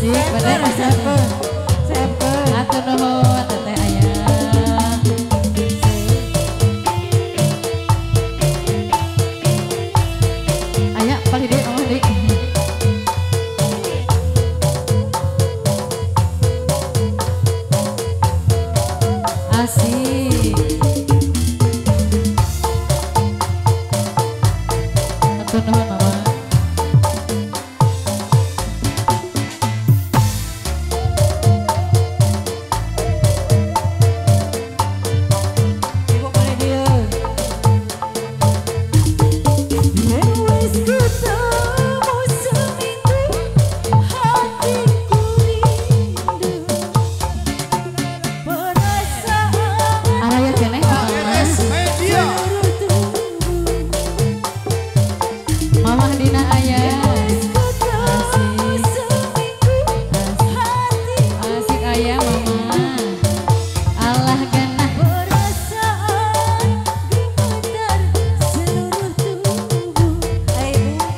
Asik bener Semper. Hatur nuhun teteh aya. Aya palih deui mama deui. Asik. Hatur nuhun mama. Ibu boleh dia. Yen wis ketemu seminggu hatiku rindu perasaan Araya keneh mama. ARS Media. seluruh tubuh. Mamah dina aya. Wis ketemu seminggu hatiku Asik aya mama. Allah genah. perasaan gemetar seluruh tubuh. Ayo ibu.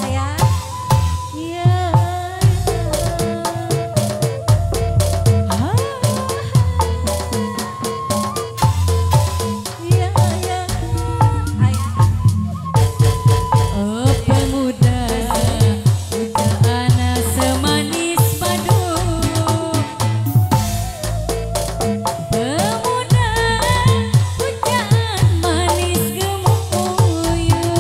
Ayah. Ya, ya, ya. Ayah. Oh pemuda, pujaan semanis madu. Pemuda, pujaan manis gemuyu.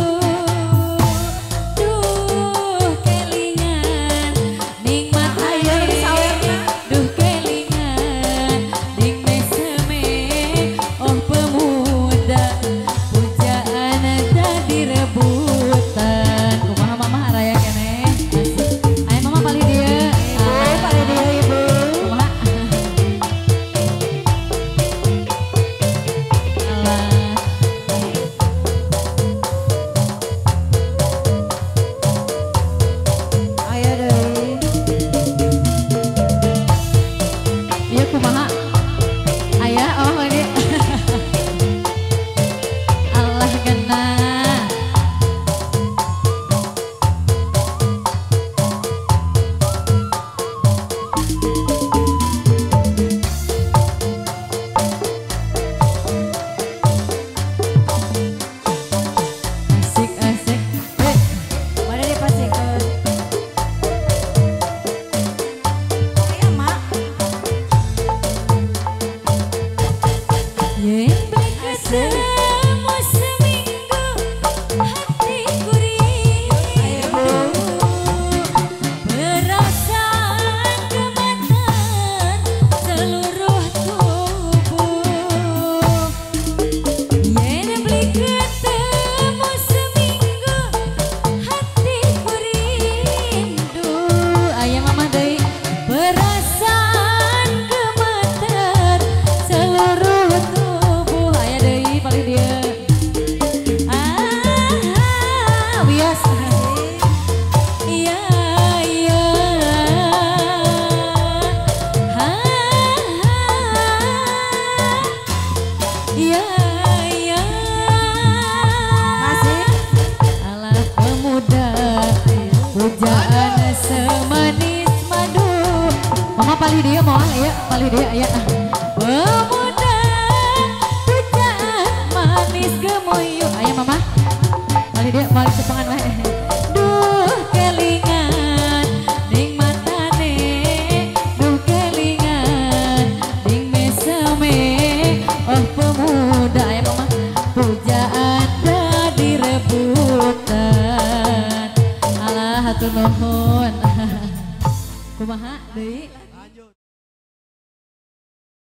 Duh kelingan, nikmat Ayo aye. sawerna. Duh kelingan, ning meseme. Oh pemuda, pujaan dadi rebutan. Kumaha mama araya keneh. Asik. Aya mama palih dieu. Ibu palih dieu ibu. Kumaha? Alah. Ayo deui. Iya kumaha? Aya oh ini. Allah genah. Asik asik. Eh, Mana dipasikeun? Aya mak. Yen beli ketemu seminggu hatiku rindu. Perasaan gemetar seluruh tubuh. Yen beli ketemu seminggu hatiku rindu. Aya mama deui. Perasaan gemetar seluruh tubuh. Aya deui palih dieu. Ah, wios. Iya, iya. Ha, ha. Iya, iya. Masih. Alah pemuda, pujaan semanis madu. Mama palih dieu moal ya, palih dieu aya. Pemuda, pujaan manis gemuyu. Aya mama. Palih dieu moal cepengan wae. Duh kelingan ning matane, duh kelingan ning meseme. Oh pemuda aya mama, pujaan dadi rebutan. Alah hatur nuhun. Kumaha deui?